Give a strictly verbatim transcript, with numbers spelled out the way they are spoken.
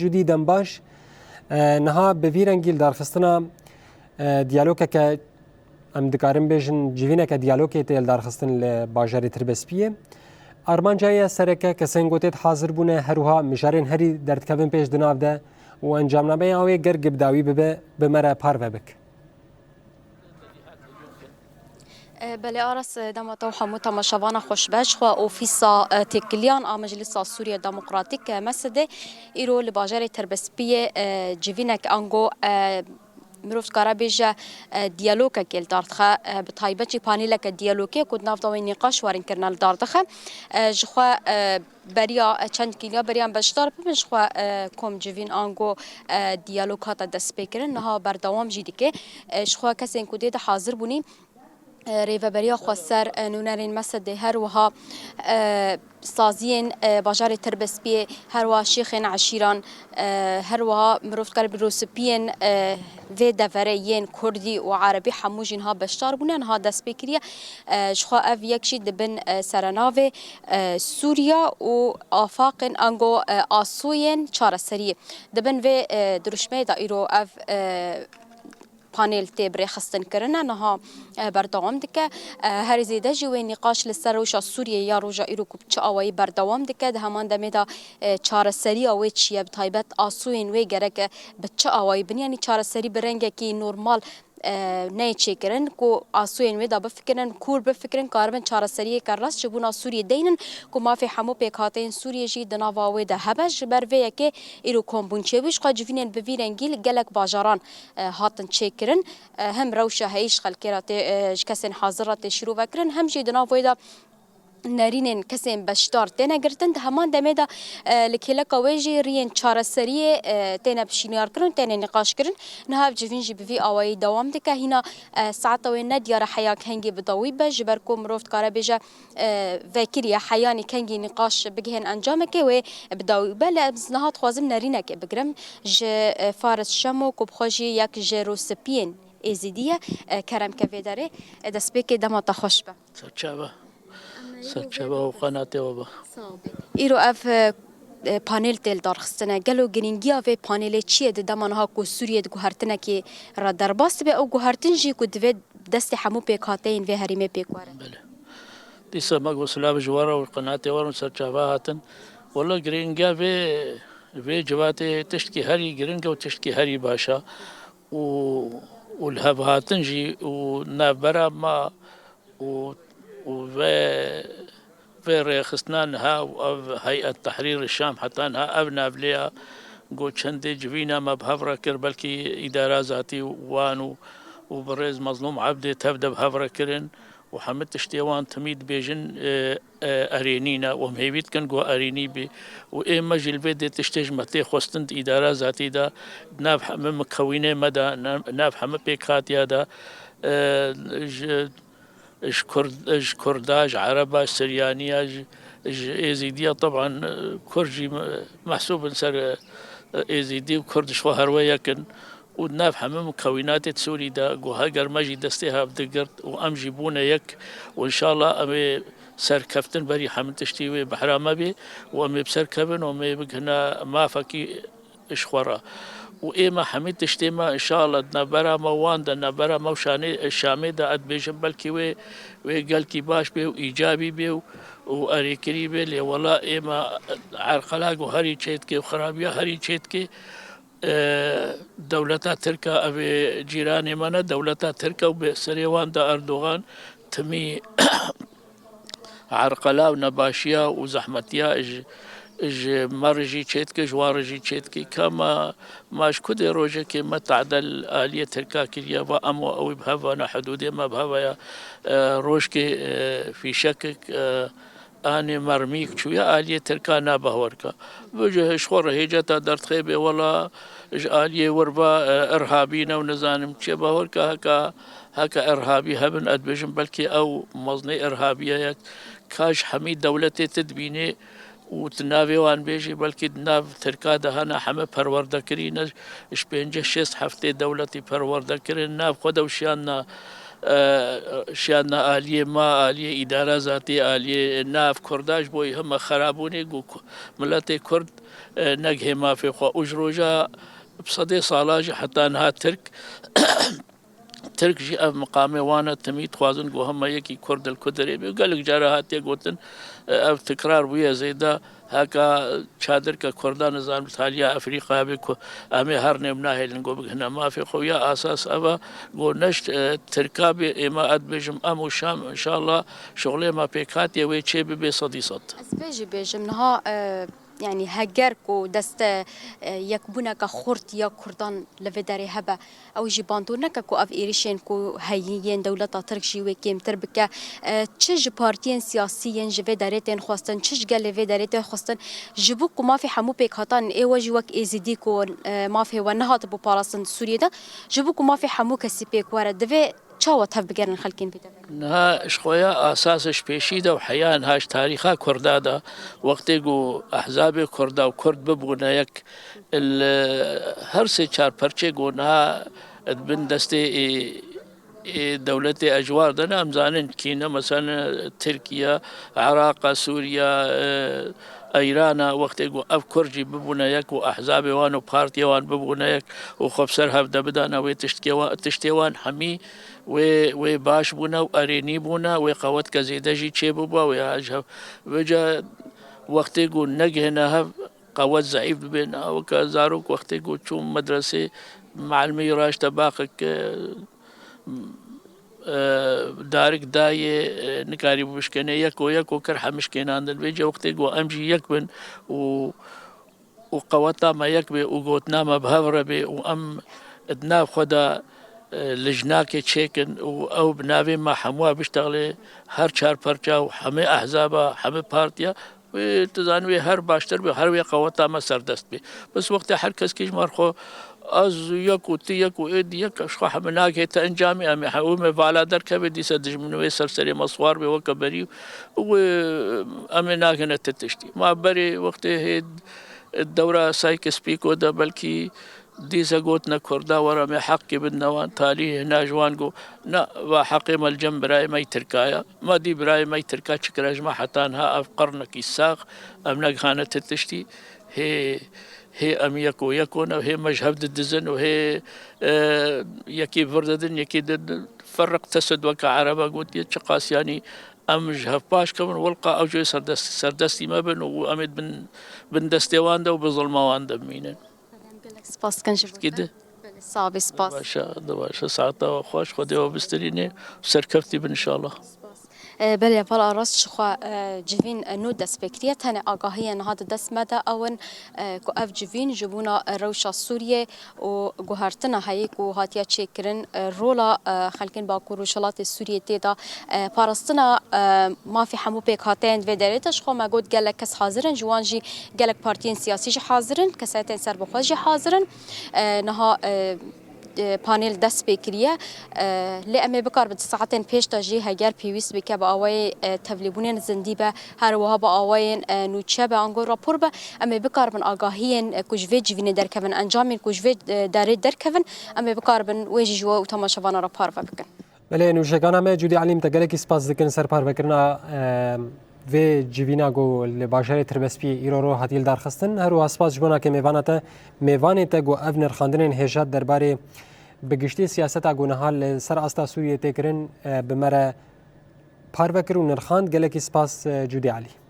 Cudî dem baş. E, niha bi vî rengî li darxistina, e, diyalogeke, em dikarin bêjin civîneke diyalogê tê li darxistin li bajarê Tirbespiyê. Armanca ye sereke kesên ku tê hazir bûne, her wiha mijarên herî derdikevin pêş di nav de û encamnameya wê ger gibdawî bibe, bi me re parve bik. E, belê Aras, e, dema te û hemû temaşevana xweş be. Ji xwe ofîsa, e, têkiliyan a Meclisa Sûriye Demokratîk, e, mesedê îro li bajarê Tirbespiyê, e, civînek ango, e, mirov dikare bêje, e, diyalogekê li dar dixe, e, bi taybet jî paneleke diyalogê ku di nav de wê nîqaş werin kirine li dar dixe. E, ji xwe, e, beriya, e, çend kîliya beriyan beşdar bibin, ji xwe, e, kom civîn ango, e, diyalog hate destpêkirin, niha berdewam jî dike. E, ji xwe kesên ku dê de hazir bûnî, e, rêveberiya xweser, e, nûnerên mesedê her wiha, e, saziyên, e, bajarê Tirbespiyê, her wiha şêxên eşîran, e, her wiha mirov dikare bêje rûspiyên, e, vê deverê yên kurdî û erebî hemû jî niha beşdar bûne, niha dest pê kiriye. E, ji xwe ev yek jî dibin, e, serenavê, e, Sûriya û afaqên ango, e, asûyên çareseriyê. Dibin vê, e, dirûşmeyê de îro ev, e, panel tê bi rêxistin kirine, niha, e, berdewam dike. E, herî zêde jî wê nîqaş li ser rewşa Sûriyê ya roja îro ku bi çi awayî berdewam dike, di heman demê de, e, çareseriya wê çi ye, bi taybet asûyên wê gerek, e, bi çi awayî bin, yanî çareserî bi rengekî normal, e, neyê çêkirin, ku asûyên wê de bifikirin, kûr bifikirin, karibin çareseriyeke rast ji bona Sûriyê deynin, ku mafê hemû pêkhateyên Sûriyê jî di nava wê de hebe. Ji ber vê yekê îro kombûn çêbû, ji xwe civînên bi vî rengî li gelek bajaran, e, hatin çêkirin. E, hem rewşa heyî ji xelkê re tê, e, ji kesên hazir re tê şîrove kirin, hem jî di nav wê de nerînên kesên beşdar têne girtin. Di heman demê de, e, li kêleka wê jî riyên çareseriyê, e, têne pişîniyar kirin, têne nîqaş kirin. Niha ev civîn jî bi vî awayî dewam dike. Hîna, e, saeta wê ne diyar e heya kengî bi dawî be, ji ber ku mirov dikare bêje, e, vekiriye heyanî kengî nîqaş bigihên encamekê wê bi dawî be. Lê ez niha dixwazim nerînekê bigirim ji, e, Faris Şemo ku bi xwe jî yek ji rûspiyên Êzîdî ye. E, kerem ke vê derê, e, destpêkê dema te xweş be. Serçava. Serçava û qenatê we be. Îro ev, e, e, panel tê li darxistine. Gelo girîngiya vê panelê çi ye di dema niha ku Sûriye di guhertinekê re derbas dibe û guhertin jî ku divê destê hemû pêkhateyên vê herêmê pêk were? Belê. Dîsa me got silav ji we re û qenatê we re û serçava hatin. Wela girîngiya vê, vê civatê tiştkî herî giring e û tiştkî herî baş e. û, û li hev hatin jî û navbera me û, û vê, vê rêxistina niha û ev Heyet Tehrîr Şam heta niha ev navlêya got çendê civîna me bi hev re kir, belkî îdara zatî wan û, û birêz Mezlûm Ebdê tev de bi hev re kirin. û hemî tiştê wan timî dibêjin, e, e, erênî ne û em hêvî dikin ku erênî bî û ê me jî li vê dê tiştê ji me tê xwestin di îdara zatî de, di nav hemî mikewînê me de, nav, nav hemî pêkhatiya de, e, ji, ji Kurd, ji Kurda, ji Ereba, ji Siryaniya, ji, ji Êzîdiya, teban, e, Kurd jî me-, mehsûb in ser, e, Êzîdî û Kurd ji xwe her we yek in. û di nav hemû mikewînatê di Sûrî de ku heger me jî destê hev digirt û em jî bûne yek û înşallah em ê serkeftin berî hemî tiştî wê behra me bê û em ê bi ser kevin û em ê bigihine mafekî ji xwe re. Û ê me hemî tiştê me înşallah di navbera me wan de, navbera me û şanê, Şamê de ez dibêjim belkî wê, wê gelkî baş bê û îcabî bê û, û erêkirî bê, lê wela ê me erqela ku herî çêdikê û xirabiya herî çêdikê, e, dewleta Tirk e, ev ê cîranê me ne, dewleta Tirk e û bi serê wan de Erdogan timî erqela û nebaşiya û zehmetiya ji, ji me re jî çêdike, ji wan re jî çêdike. Ka me, me ji ku dê rojekê me tehdê li aliyê Tirka kiriye, va em û ew ê bi hev ve ne, hidûdê me bi hev ve ye, e, rojkê, e, fîşekek, e, anê mermîk çûye aliyê Tirka, na bawerka. Bêje ji xwe re hêceta derdixê bê wela ji aliyê wir va, e, irhabî ne û nizanim çi ye. Bawerka heka, heka irhabî hebin, ez dibêjim belkî ew mezinê irhabî ye yek. Ka ji hemî dewletê tu dibînê û tu navê wan bêjî, belkî di nav Tirka de hene heme perwerde kirîne, ji pêncî şêst heftê dewletî perwerde kirin, nav xwe de û şiyandina e, şiyandina aliyê me, aliyê îdara zatî, aliyê nav Kurda ji bo heme xerabûnê ku ku-, miletê Kurd e, negihê mafê xwe. Û ji roja bi sedê sala jî heta niha Tirk, Tirk jî ev miqamê wan e, timî dixwazin ku hema yekî Kurd li ku derê bê. Gelek cara hatiye gotin, e, ev tikrar bûye zêde, heka çadirke Kurdan nizanim li haliya Efrîqaya bê ku em ê hernê û nahêlin ku bigihine mafê xwe. Ya asas ev e ku neşt, e, Tirka bê, êma ez dibêjim em û Şam, înşallah, şixulê me pêk hatiye wê çê bibe sedî sed. Ez vê jî bêjim, niha, e, yanî heger ku deste, e, yekbûneke xurt ya Kurdan li vê derê hebe, ew jî bandor neke ku ev êrişên ku heyî yên dewleta Tirk jî wê kêmtir bike. E, çi ji partiyên siyasî yên ji vê derê tên xwestin, çi ji gelê vê derê tên xwestin, ji bo ku mafê hemû pêkhatan ê we jî wek Êzidî ku, e, mafê we nehatibû parastin di Sûriyê de, ji bo ku mafê hemû kesî pêk were, divê çawa tev bigerin xelkên vê devê? Niha ji xwe ya asas ji pêşî de û heya niha ji tarîxa Kurda de, wextê ku ehzabê Kurda û Kurd bibûne yek, li her sê çar perçê ku niha di bin destê ê, ê dewletê ecwar de ne, em zanin kî ne, meselen Tirkiye, Iraqa, Sûriye, e, Îrana, wextê ku ev Kurd jî bibûne yek û ehzabê wan û partiyê wan bibûne yek û xwe bi ser hev de bidane wê tiştê wa-, tiştê wan hemî wê, wê baş bûne û erênî bûne, wê qewetke zêde jî çêbûba, wê ha ji hev. Vêca wextê ku negihine hev, qewet zeîf dibê. Na weke zarok wextê ku çû medresê, mealimî raşte baqek, e, e, darik dayê, e, nikarîbû bişkêne, yeko yeko kir hemî şkênandin. Vêca wextê ku em jî yek bin û û qeweta me yek bê û gotina me bi hev re bê û em di nav xwe de, e, lijnakê çêkin û ew bi navê me hemûya biştexlê, her çar perça û hemê ehzaba, hemê partiya, wê, tu zanî, wê her baştir bê, her wê qeweta me serdest bê. Bes wextê her kes kî ji me re xwe, ez yek û tu yek û ê di yek, ji xwe hemî nagihê te encamê, em ê he-, wê me vala derkeve, dîsa dijmin wê ser serê me siwar bê weke berî û wê em ê nagihine ti tiştî. Ma berê wextê hê Dewra Sykes-Picot de belkî dîse gotine Kurda, were em ê heqkê bidine wan, talî hina ji wan got, na, va heqê me li cem birayê me yî Tirka ye. Me dî birayê me yî Tirka çi kire ji me heta niha, ev qirnekî sax, em negihane ti tiştî. Hê, hê em yeko yeko ne, hê me ji hev didizin û hê, e, yekî vir didin, yekî didin. Ferriq tesud weke erebe gotiye, çiqas yanî em ji hev paş kevin, wilqa ew jê serdest-, serdestî me bin û em ê bin, bin destê wan de û bi zilma wan de bimînin. Em gelek spas dikin ji bo te. Belê, sax bî, spas. Başe, di başe, saeta we xweş, Xwedê we bistirînê û serkeftî bin inşallah. Spas. E, belê, Heval Aras, ji xwe, e, civîn, e, nû dest pê kiriye, tenê agahiyên niha di dest me de ew in, e, ku ev civîn ji bona, e, rewşa Sûriyê û guhertina heyî ku hatiye çêkirin, e, rola, e, xelkên Bakur û Rojhilatê Sûriyê tê de, e, parastina, e, mafê hemû pêkhateyên vê derê de. Ji xwe me got gelek kes hazir in, ji wan jî gelek partiyên siyasî jî hazir in, kesayetên serbixwe jî hazir in. E, niha, e, e, panel dest pê kiriye. E, lê em ê bikaribin di saetên pêş de jî heger pêwîst bike bi awayê, e, tevlîbûnên zindî be, her wiha bi awayên, e, nûçe be, ango rapor be, em ê bikaribin agahiyên, e, ku ji vê civînê derkevin, encamên ku ji vê, e, derê derkevin, em ê bikaribin wê jî ji we û temaşevana re parve bikin. Belê, nûşekana me, Cûdî Elî, em te gelekî spas dikin ser parvekirina, e, vê civîna ku li bajarê Tirbespiyê îro ro hatiye lidarxistin. Her wiha spas ji bona ke mêvana te, mêvanê te ku ev nirxandinên hêja derbarê bi giştî siyaseta ku niha li ser asta Sûriyê tê kirin, e, bi me re parve kir û nirxand. Gelekî spas, e, Cûdî Elî.